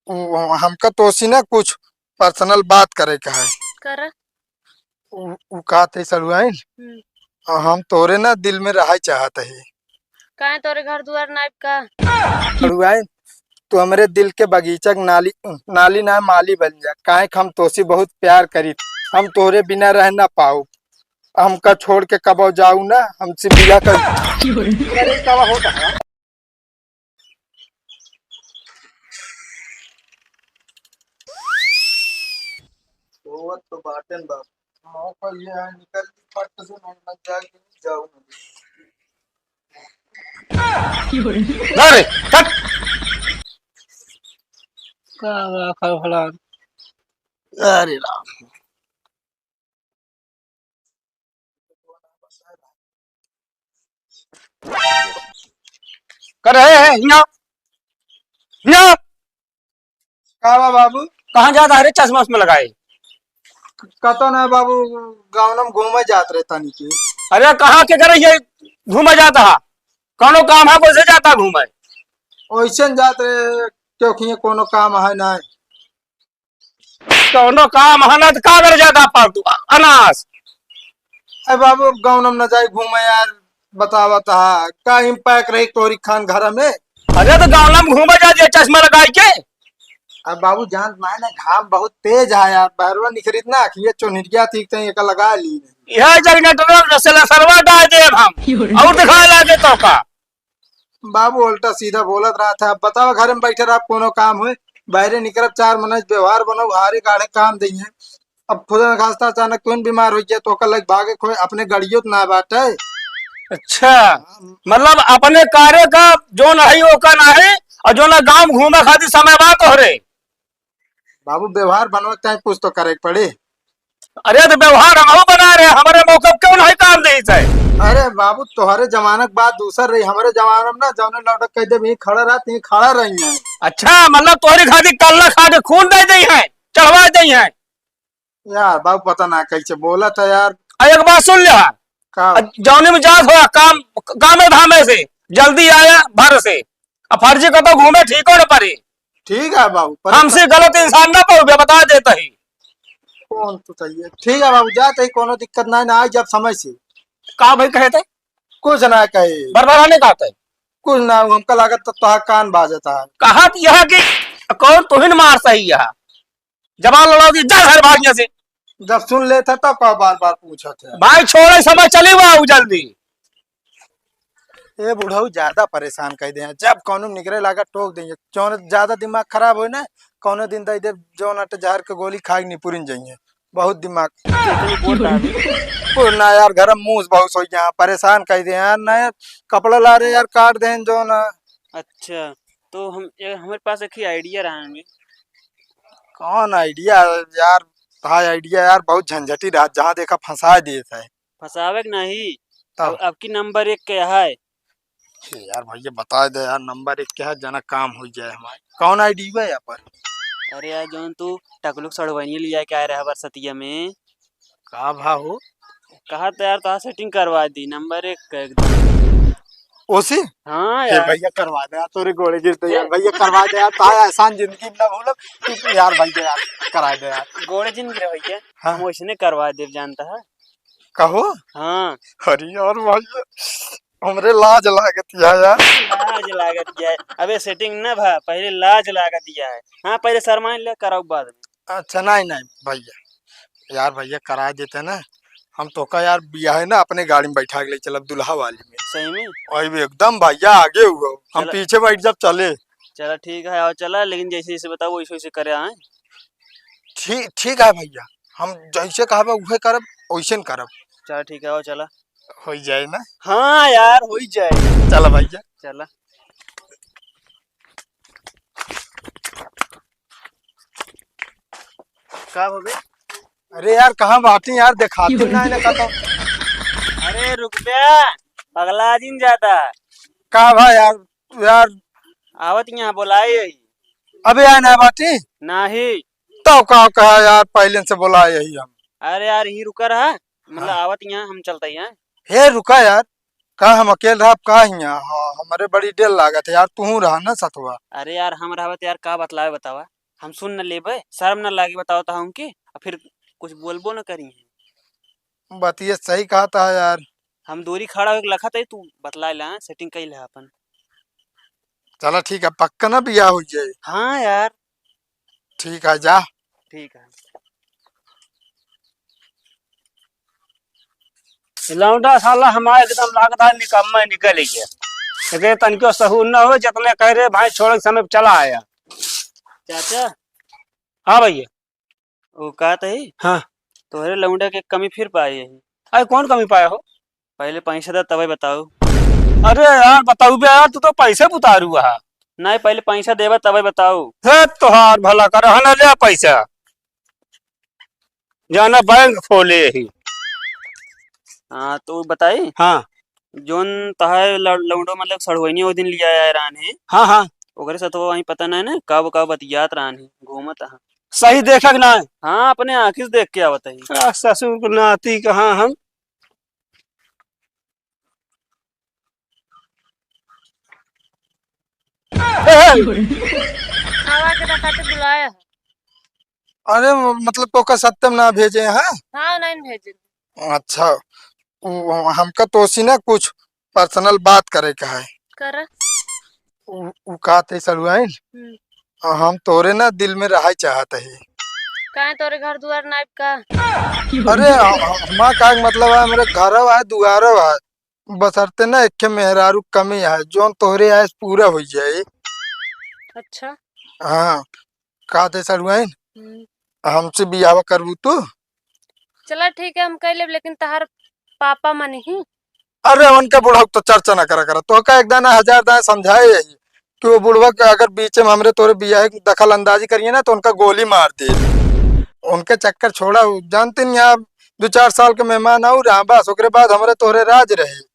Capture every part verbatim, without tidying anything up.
उ, हमका तोसी ना कुछ personal बात करे के है। करा। उ, उ कहत है सड़ुआइन, हम्म। हम तोरे ना दिल में रहे चाहत है। काहे तोरे घर दुआर नाइब का? सड़ुआइन, तू हमरे दिल के बगीचा के नाली, नाली ना माली बन जा। काहे कि हम तोसी बहुत प्यार करी। हम तोरे बिना रह ना पाऊ। हमका छोड़ के कबो जाऊ ना, हमसे बिया कर। अरे, का होता है? सोवत तो बाटेन बाबू। मौका ये है, निकल के फट से नहीं लग जाए कि जाऊ ना। अरे, हट। का बा, का भला? अरे राम। कर रहे हैं, हिया, हिया। का बा बाबू? कहाँ जाता है रे चश्मा उश्मा लगाए? कतो ना बाबू, गाँव में घूमे जात रहे तनी के। अरे कहाँ के करे ये घूमे जाता है? कौनो काम है, कैसे जाता घूमे? वैसे न जात रहे, क्योंकि ये कोनो काम है ना। कौनो काम है ना तो का करे जाता फालतू अनास? अरे बाबू, अब गाँव में न जाए घूमे यार, बतावत हा, का इम्पैक्ट रही तोरी खान घर में? अरे तो गाँव में घूमे जा दिया चश्मा लगाई के। अब बाबू जानत ना है ना, घाम बहुत तेज है यार, बहरवा निकरित ना, कि ये चोनिरिया ठीक तई एका लगा ली। यह जनरेटर से लसरवा डाल दे हम। और दिखाए लागे तो का? बाबू उल्टा सीधा बोलत रहत है। अब बतावा, घर में बैठे रह, कोनो काम होए, बाहरे निकलब, चार मनई व्यवहार बनाओ, आरे गाढ़े काम दइहे। अब खुदा न खास्ता अचानक कौन बीमार हो गया तो ओकर लग भागे कोई अपने गड़ियो तो ना बाटे। अच्छा, मतलब अपने कार्य का जो नहीं वो का नहीं, और जो ना गांव घूमे खातिर समय बा तोहरे। बाबू, व्यवहार बनवे के टाइम कुछ तो करे के पड़े। अरे, तो व्यवहार हमहू बना रहे, हमारे मौका क्यों नहीं काम देत है? अरे बाबू, तोहरे जमाना के बात दूसर रही, हमारे जमाना में ना, जौने लौटक कह दे, यहीं खड़ा रह, यहीं खड़ा रही है। अच्छा, मतलब तोहरी खातिर कल्ला खा के खून दे दी है, चढ़वा दी है। यार बाबू, पता ना कैसे बोला था यार। आ, एक बात सुन ले, का? आ, जौने में जात हो काम, कामे धामे से, जल्दी आया भर से, आ फर्जी कतो घूमे ठीक हो न परी। ठीक है बाबू, पर हमसे गलत इंसान ना पाओ, बता देता ही। कौन तो सही है? ठीक है बाबू, जात ही, कोनो दिक्कत ना, ना आई जब समय से। का भाई कहे थे? कुछ ना कहे। बरबराने का थे? कुछ ना, हमका लागत तो तोहार कान बाजत है। कहा तो यह कि कौन तुहिन मार सही है? जबान लड़ाओ दी, जा घर भाग यहाँ से। जब सुन लेते तब का बार बार पूछत है? भाई छोड़े समय चली हुआ जल्दी। ए बुढ़ऊ ज्यादा परेशान कर दे हैं। जब कौनो निकरे लागा टोक देंगे। जौन ज्यादा दिमाग खराब होए ना, कौनो दिन दे दे जौन अट जहर के गोली खा के निपुरिन जाइए। बहुत दिमाग। बोल रहा है। बोल ना यार, घर में मूस बहुत हो गया, परेशान कर दे यार। नया कपड़ा ला रहे यार, काट दें जो ना। अच्छा, तो हम, ए, हमारे पास एक ही आइडिया रहा है। कौन आइडिया यार? भाई आइडिया यार बहुत झंझटी रहा, जहाँ देखा फंसा दिए थे। फंसावे के नहीं। तब? अब, अब की नंबर एक के है। हे यार भैया बता दे यार, नंबर एक के है, जना काम हो जाए हमारे। कौन आइडिया है यहाँ पर? अरे यार, जौन तू टकलुक सड़वैनी लिया के आए रहा बरसतिया में। का भा हो? कहा तो यार, तोहार सेटिंग करवा दी, नंबर एक का एकदम। ओसी? हाँ हे यार। भैया, करवा दे यार, तोरे गोड़े गिरते यार, ए। भैया, करवा दे यार, ताए एहसान जिंदगी में ना भूलब, तू तो यार, भैया, यार, करा दे यार। गोड़े जिन गिरे भैया, हाँ। हम वैसने करवा देब, जानता है। कहो? हाँ। अरे यार, भैया, हमरे लाज लागत है यार। लाज लागत है। अबे, सेटिंग ना भा, पहले लाज लागत है। हाँ, पहले शर्माइन ले, कराऊ बाद में। अच्छा, नहीं, नहीं, भैया, यार, भैया, करा देते ना, हम तोका यार बियाहे ना अपने गाड़ी में बैठा के ले चलब, दुल्हा वाली में। सही में? और भी एकदम भैया आगे हुआ, हम चला। पीछे बैठ जब चले। चला, ठीक है, और चला, लेकिन जैसे जैसे बताओ, वैसे वैसे करे आए। ठीक, ठीक है भैया, हम जैसे कहबे उहे करब, वैसे न करब। चला, ठीक है, और चला। हो जाए ना? हाँ यार, हो ही जाए। चला भैया। चला। का हो बे? अरे यार, कहाँ बाटी यार, देखाती ना है ना कतो। अरे रुक बे, पगला जिन जाता। का भा यार, यार। आवत यहाँ बोलाए यही। अबे आए ना बाटी? नहीं। तो का कहा यार, पहले से बोलाए यही हम। अरे यार, ही रुका रहा, मतलब हाँ। आवत यहाँ हम चलते हैं। हे रुका यार, का हम अकेल रहब का हियाँ? हाँ, हमरे बड़ी डर लागत है यार, तूहू रहा ना सथवा। अरे यार, हम रहबे त यार का बतलावे बतावा, हम सुन न लेबे, शर्म न लागे बतावा त हमके, आ फिर कुछ बोलबो न करी। बतिया सही कहत है यार। हम दूरी खड़ा होके लखत है, तू बतला ला, setting कइ ले अपन। चला ठीक है, पक्का ना बियाह हो जाए। हाँ यार। ठीक है, जा। ठीक है। लौंडा साला हमारा एकदम लागत है निकम्मा निकल गया। एकरे तनिको सहूर न हो, जितने कह रहे भाई छोड़ के समय चला आया। चाचा। हाँ भैया। वो कहत ही, हाँ। तोहरे लौंडा के कमी फिर पाए ही। अरे कौन कमी पाया हो? पहले पैसा दे तबे बताऊ। अरे यार बताऊ बे यार, तू तो पैसे बुतारू हा। नहीं, पहले पैसा देबे तबे बताऊ। हे तोहार भला कर, हन ले पैसा। जाना बैंक खोले ही। हाँ, तो बताई? हाँ। जोन तहार लौ-, लौंडो मतलब सड़ुआइनी ओ दिन लिया आए रहन है। हाँ, हाँ। ओकरे साथ वो वहीं पता नहीं ना, कब कब बतियात रहन है, घूमत है। सही देखक ना? हाँ, अपने आँखी से देख के आवत है। आ, ससुर को नाती कहाँ हम? हवा के दखा तो बुलाया है। अरे, मतलब, तोका सत्यम ना भेजे हैं? हाँ, नहीं भेजे। अच्छा, उ, हमका तोसी ना कुछ personal बात करे का है। करा। उ, उ कहत है सड़ुआइन, हम्म। हम तोरे ना दिल में रहे चाहत है। काहे, तोरे घर दुआर नाइब का? अरे, ह-, ह-, हमार का मतलब है, हमरे घरव है, दुआरव है, बसरते ना एक ठे मेहरारू कमी है, जोन तोहरे आयस पूरा हो जाए। अच्छा। हाँ, का दे सड़ुआइन? हम्म। हमसे बियाह करबू तू? चला ठीक है, हम कह लेब, लेकिन तहार पापा मन ही। अरे, उनके बुढ़ऊ तो चर्चा ना करा करा, तो का एक दाना हजार दाना समझाए यही कि वो बुढ़वा के अगर बीच में हमरे तोरे बियाह की दखल अंदाजी करिए ना, तो उनका गोली मार दे। उनके चक्कर छोड़ा, उ जानते नहीं, आप दो चार साल के मेहमान आऊ रहा, बस ओकरे बाद हमरे तोहरे राज रहे।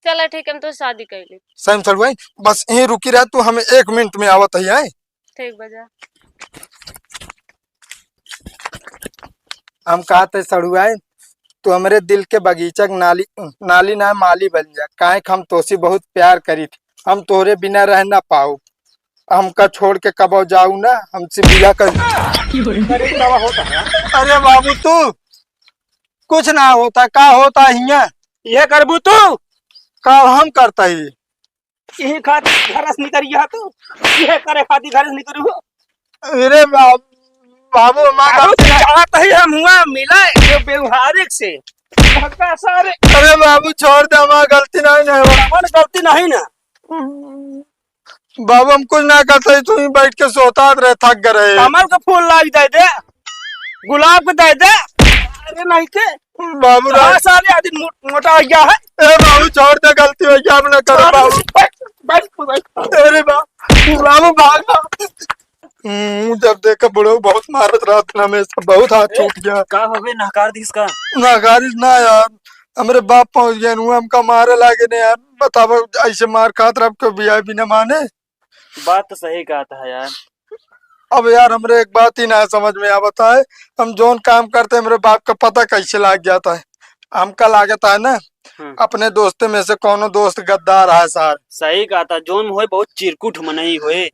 चला ठीक है, हम तो शादी कर ले। सही में सड़ुआइन, बस यहीं रुकी रह तू, हम एक मिनट में आवत ही, आए। ठीक बजा। हम कहत है सड़ुआइन, तू हमरे दिल के बगीचा के नाली, नाली ना माली बन जा, काहे कि हम तोसी बहुत प्यार करी थी, हम तोहरे बिना रह ना पाऊ। हमका छोड़ के कबो जाऊ ना, हमसे बिया कर। अरे दवा होता है। अरे बाबू तू, कुछ ना होता, का होता हियाँ? ये करबू तू? का हम करता ही? यही खातिर घर से निकल गया तू, ये करे खातिर घर से निकल हो। अरे बाबू, बाबू, हमार बाबू, गलती ना। चाहत ही हम हुआ मिला ये व्यवहारिक से। धक्का सारे। अरे बाबू, छोड़ दे, हमार गलती नहीं, नहीं हुआ। हमार गलती नहीं ना। बाबू, हम कुछ ना करते, तू ही बैठ के सोतात रहे, थक गए रहे। कमल का फूल लाग दे दे, गुलाब का दे दे। अरे नहीं के। बाबू, हाँ, राज- सारे आदमी मो-, मोटा हो गया है। ए बाबू, छोड़ दे, गलती हो गया, अब ना करो बाबू। बैठ, बैठ, बैठ। अरे बा-, बाबू, भाग, भाग। हम्म, जब देखा बुढ़ऊ बहुत मारत रहत ना, में से बहुत हाथ ए, छूट गया। का होवे, नहकार दिस का? नहकारिस ना यार, हमरे बाप पहुँच गए, हुआ हमका मारे लागे ने यार। बतावा, ऐसे मार खात रह, अब कोई बियाह भी ना माने। बात तो सही कहत है यार। अब यार, हमरे एक बात ही ना समझ में आवत है, हम जौन काम करते, हमरे बाप का पता कैसे लाग जाता है? हमका लागत है ना, हम्म। अपने दोस्त में से कौनो दोस्त गद्दार है सार। सही कहत है, जौन होए बहुत चिरकुट मनई होए।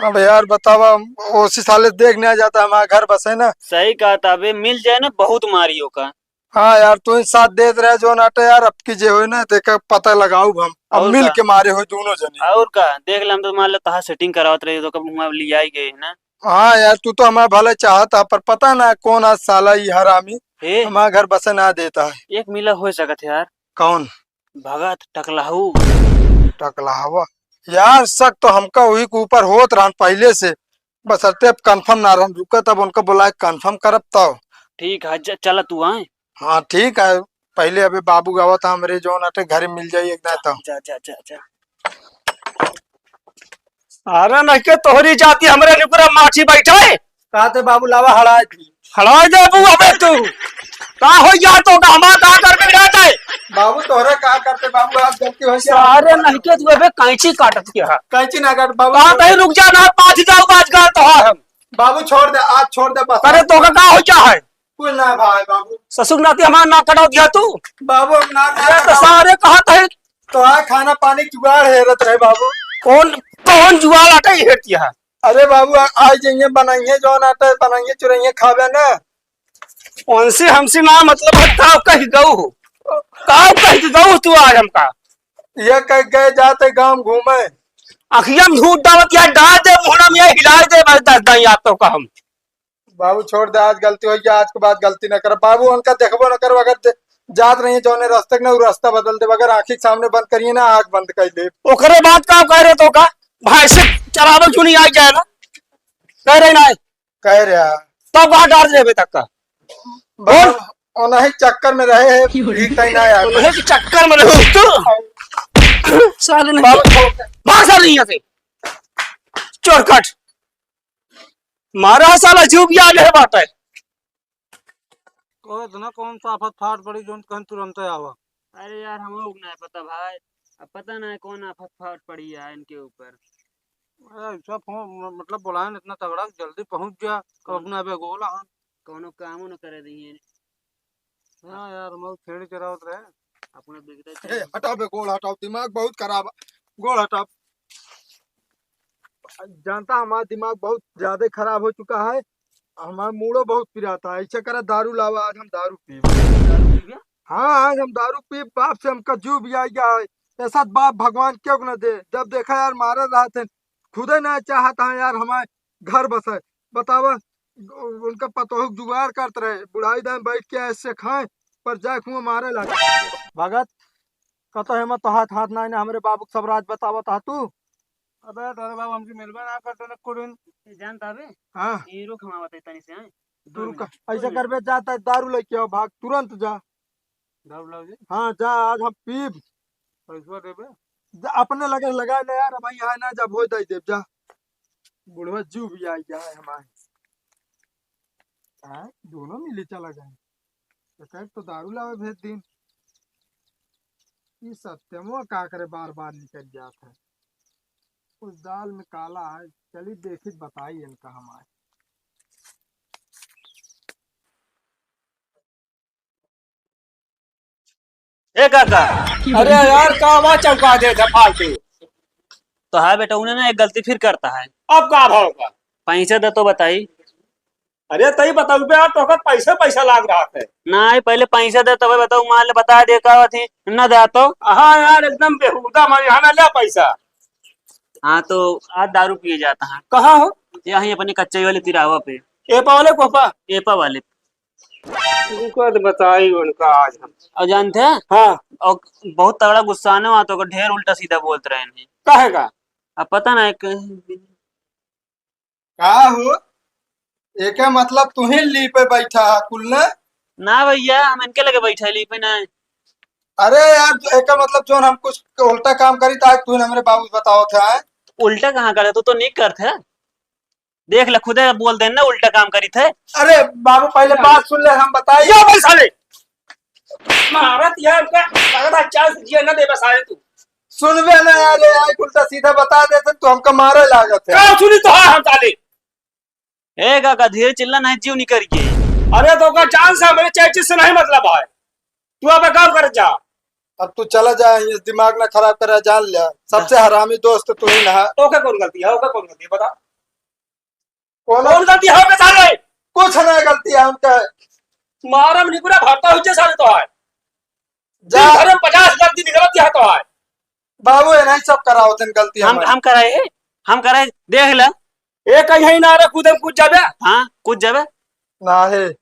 अब यार बतावा, ओसी साले देख नहीं जाता, हमारा घर बसे ना। सही कहत है, अबे मिल जाए ना, बहुत मारी ओका। हाँ यार, तू ही साथ देत रहे जौन आटे यार, अब की जे होई ना, तेका पता लगाऊ हम। अब और मिल का? के मारे हो दोनों जने। और का? देख ले, हम तो मान ले तहार setting करावत रही, तो कब हुआ लियाई गए ना। हाँ यार, तू तो हमारा भला चाहत है, पर पता ना कौन आज साला ई हरामी हे? हमारा घर बसे ना देता है। एक मिला हो सकत है यार। कौन? भगत टकलाहू। टकलाहवा? यार, शक तो हमका वही के ऊपर होत रहन पहले से, बसरते अब confirm ना रहन। रुका, तब उनका बुलाए, confirm करब तब। ठीक है, ज-, चला तू आए। हाँ, ठीक है, पहले अबे बाबू गावत हमरे जौन अटे घरे मिल जाई एक दाएं जा, तब। जा, जा, जा, जा। अरे नहीं के तोहरी जाति हमरे निकुरा माछी बैठे। कहते बाबू लावा हड़ाई थी। हड़ाई देबू अबे तू। का हो यार, तो का हमार का कर बिगड़ा जाए? बाबू तोहरे का करते बाबू, आज गलती हो गया। सारे नहीं के तू अबे कैंची काटत के है। कैंची ना काट बाबू। का नहीं, रुक जा ना, पाछ जाऊ बाज गाल तो है हम। बाबू छोड़ दे, आज छोड़ दे बस। अरे तो का, का हो क्या है? कुछ ना भाई बाबू। ससुर नाती हमार ना कटाव दिया तू। बाबू हम ना, ना अरे तो कटाव। सारे कहत है तो आ खाना पानी जुगाड़ हेरत रहे बाबू। कौन, कौन जुगाड़ आटा ही हेरती है? अरे बाबू, आ, आ जाइए, बनाइए, जौन आटा बनाइए, चुराइए, खावे ना। उनसे हमसे ना मतलब है, काव कह गऊ हो, काव कह गऊ तू आज हमका। ये कह गए जाते गांव घूमे। अखिया में धूप डालत या डाल दे मुहरा में, हिला दे बस दस दाई आप तो का हम। बाबू छोड़ दे, आज गलती हो गया, आज के बाद गलती ना कर बाबू, उनका देखबो ना करो, अगर दे- जात रही जौने रास्ते के ना, वो रास्ता बदल दे, अगर आंखी के सामने बंद करिए ना, आंख बंद कर ले। ओकरे बाद का कह रहे तो का भाई से चलावल चुनी आ जाए ना, कह रहे ना। कह रहा। तब कहाँ डाल देबे तक का? बाबू, ओनही चक्कर में रहे हैं, ठीक नहीं ना यार। ओनही के चक्कर में रहे हो तू। साले नहीं। बाबू, छोड़ दे। भाग साले यहाँ से। चोरकट। मारा साला जीव भी आ गए बाटे। ओ, इतना कौन सा आफत फाट पड़ी, जोन कहन तुरंत आवा? अरे यार, हमहू के नाय पता भाई, अब पता नाय कौन आफत फाट पड़ी है इनके ऊपर। अरे, ऐसा फोन, म-, मतलब, बुलाएन इतना तगड़ा, जल्दी पहुंच जा, कब कौन? अपना बेगोला हन। कौनो कामो न करे दिए। हाँ यार, हम लोग छेड़ी चरावत रहे। अपना बिगड़े ए, चल। हटाओ बे, गोड़ हटाओ, दिमाग बहुत खराब है, गोड़ हटाओ। जानता, हमारा दिमाग बहुत ज्यादा खराब हो चुका है, हमारा मूडो बहुत पिराता है। ऐसा करा, दारू लावा, आज हम दारू पीब। दारू पीबे? हाँ, आज हम दारू पीब, बाप से हमका जू भी आ गया है। ऐसा बाप भगवान क्यों न दे, जब देखा यार मारे रहत हैं, खुदे ना चाहत है यार हमारे घर बसे। बतावा, उनका पतोह जुगाड़ करत रहे, बुढ़ाई दाम बैठ के ऐसे खाए, पर जाए हुआ मारे लगे। भगत, कतो है मत हाथ, हाथ ना, ना हमरे बाबू के सब राज बतावत हा तू। अबे तोरे बाबू हमसे मिलबे ना करते ना कुड़िन। ए, जानता बे? हाँ। ये रुक, हम आवत है तनी से, हैं? दो तू रुका, मिनट, दो ऐसा मिनट। करबे, जा त दारू लेके आओ, भाग, तुरंत जा। दारू लाओ जी। हाँ, जा, आज हम पीब। पैसवा देबे? जा, अपने लगे लगा ले यार, भाई यहाँ ना, जब हो दे देब, जा। बुढ़वा जू भी आई जाए हमारे। हाँ, दोनों मिली चला गए। एक तो दारू लावे भेज दिन। ई सत्यमो का करे, बार बार निकल जात है। कुछ दाल में काला है, चली देखी बताई इनका हमारे। ए काका, अरे यार, का आवाज चमका देत है फालतू? तो है बेटा, उन्हें ना एक गलती फिर करता है। अब का भाव का? पैसा दे तो बताई। अरे तई बताऊ बे यार, तोहका पैसा पैसा लाग रहा है। नहीं, पहले पैसा दे तबे बताऊ, मान ले बता दे का थी, न दे तो। हाँ यार, एकदम बेहुदा मारी, हाँ ना ले पैसा। हाँ तो आज दारू पिए जाता है। कहाँ हो? यहीं अपने कच्चे वाले तिरावा पे। एपा वाले कोपा? एपा वाले। उनको तो बताई उनका आज हम। और जानते हैं? हाँ। और बहुत तगड़ा गुस्सा आने वाला तो ढेर उल्टा सीधा बोलते रहे हैं। काहे का? अब पता ना एक का हो? एके मतलब तू ही ली पे बैठा है कुल ने? ना भैया, हम इनके लगे बैठा है ली पे ना। अरे यार, तो एके मतलब जोन हम कुछ उल्टा काम करी त आज तू ही हमरे बाबू बतावत है। उल्टा कहाँ करे? तू तो नीक करत है। देख ले, खुदे बोल दे ना, उल्टा काम करी थे। अरे बाबू, पहले बात सुन ले, हम बताई। या भाई साले, मारत यार का, लगता है चांस दिया ना दे बस साले तू। सुनबे ना यार, ये आके उल्टा सीधा बता देते, तू हमका मारे लागत है। का सुनी तो हाँ हम साले। ए काका, धीरे चिल्ला, नहीं जीव निकल के। अरे तो का चांस है, मेरे चैचिस से नहीं मतलब है। तू अब काम कर जा। अब तू चला जा, ये दिमाग ना खराब करे, जान ले। सबसे हाँ। हरामी दोस्त तू ही ना है। ओके कौन गलती है? ओके कौन गलती है? बता। कौन कौन गलती है बता ले। कुछ ना गलती है उनका। मारम निकुरा भागता हुई सारे तो है। जा। दिन भर में पचास गलती निकलती है तो है। बाबू, ये नहीं सब करावत हैं गलती हम, हमारी। हम कराए, हम कराए, देख ले। ए, कहीं ना रे, कूदे में कूद जाबे। हाँ, कूद जाबे। ना है।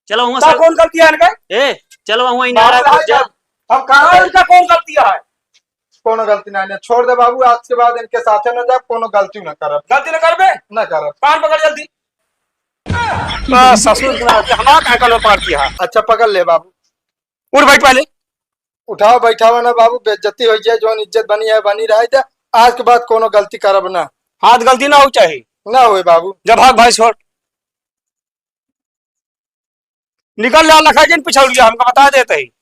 चलो, वहाँ ता से कौन गलती है इनका? ए, चलो, वहाँ इनारा बाबू, कूद जा। हम कहाँ हाँ, गए? इनका कौन गलती है? कोनो गलती नहीं है, छोड़ दे बाबू, आज के बाद इनके साथे न जाए, कोनो गलती न करब। गलती न करबे? न करब। कान पकड़ जल्दी। आ, ससुर के नाते हमारा कान, कान में पकड़ दिया है। अच्छा, पकड़ ले बाबू। उठ बैठ पहले। उठाओ बैठावा ना बाबू, बेइज्जती हो जाए, जौन इज्जत बनी है बनी रहे दे। आज के बाद कोनो गलती करब ना। हाथ गलती ना हो चाहे। ना होए बाबू। जब भाग भाई छोड़। निकल जा, लखा जिन पिछौड़िया, हमका बता देते ही।